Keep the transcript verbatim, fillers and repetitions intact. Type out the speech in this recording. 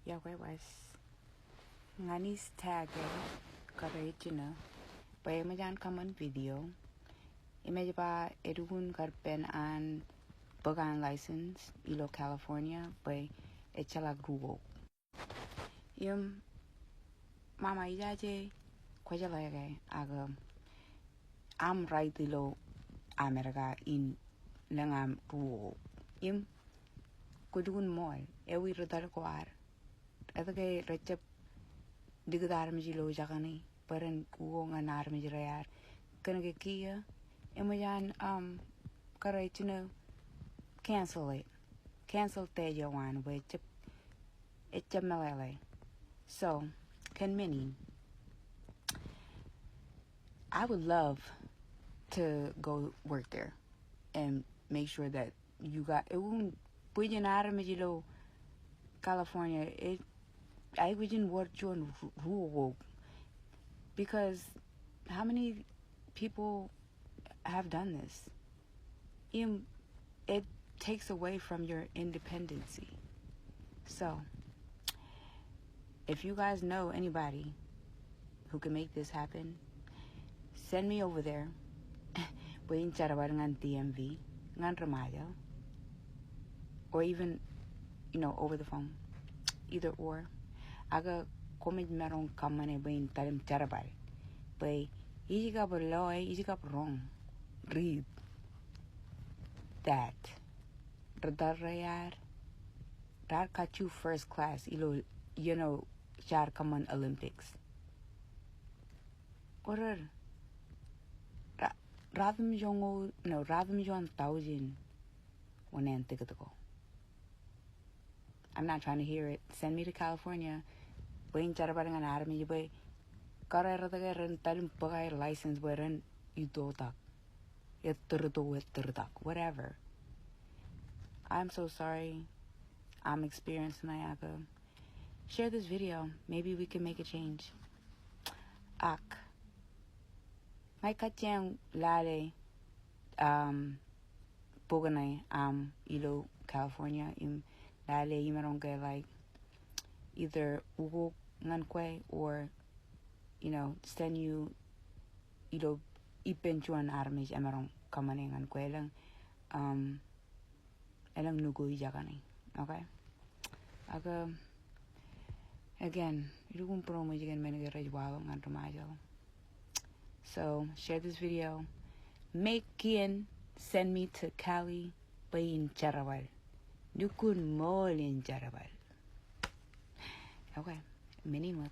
Iọkwe Wes. Ñan ij tag e kōrā ijin eo bwe eṃōj an kōṃṃan video. Im ej ba elukkuun kar pen an bōk an license ilo California bwe ejjeḷọk ruo. Im ṃaṃa ijaje kwōjeḷā ke ak aṃ right ilo America in lōñ aṃ ruo. Im kwōj lukkuun ṃool ewi ri tōl ko ad. Etke rejjab likūt armej ilo jekani bwe ren ruo ñan armej rear? Kōnke kiiō eṃōj an, um, kōrā ijin eo, cancel it. Cancel te eo an bwe ejjab, ejjab meḷeḷe. So, kōn men in, I would love to go work there and make sure that you got, ewi bwijin armej ilo California, ej, aikuj in wōr juon ru-, ruo ko. Because how many people have done this? Im, it takes away from your independency. So, if you guys know anybody who can make this happen, send me over there bwe in jerbal ñan D M V, ñan ri Ṃajeḷ, or even, you know, over the phone, either or. Ak koṃij maroñ kōṃṃane bwe in tōl im jerbal bwe ij kab loe, ij kab roñ riit that ri tōl rear raar kajju first class ilo, you know, jaar kōṃṃan Olympics. Order. Ra-, ratimjuonñoul, no, ratimjuon thousand wōn āntikōt ko. I'm not trying to hear it. Send me to California bwe in jerbal ñan armej bwe kōrā erot ke ren tōl im bōk aer license bwe ren itoitak, ettōrtok, ettōrtok, whatever. I'm so sorry. I'm experiencing ṇe ak, share this video. Maybe we can make a change. Ak ña ij kajjioñ lale, um, bok ṇe aṃ ilo California im lale imaroñ ke, like, either ukok ñan kwe or, you know, send you ilo ippān juon armej emaroñ kōṃṃane ñan kwe elōñ, um, elōñ nukū ijekaṇe. Okay? Ak, um, again, ilukkuun būroṃōj kōn men ke rej waḷọk ñan ri Ṃajeḷ. So, share this video. Make Kian send me to Cali bwe in jerbal. Lukkuun ṃool in jerbal. Okay, men in wōt.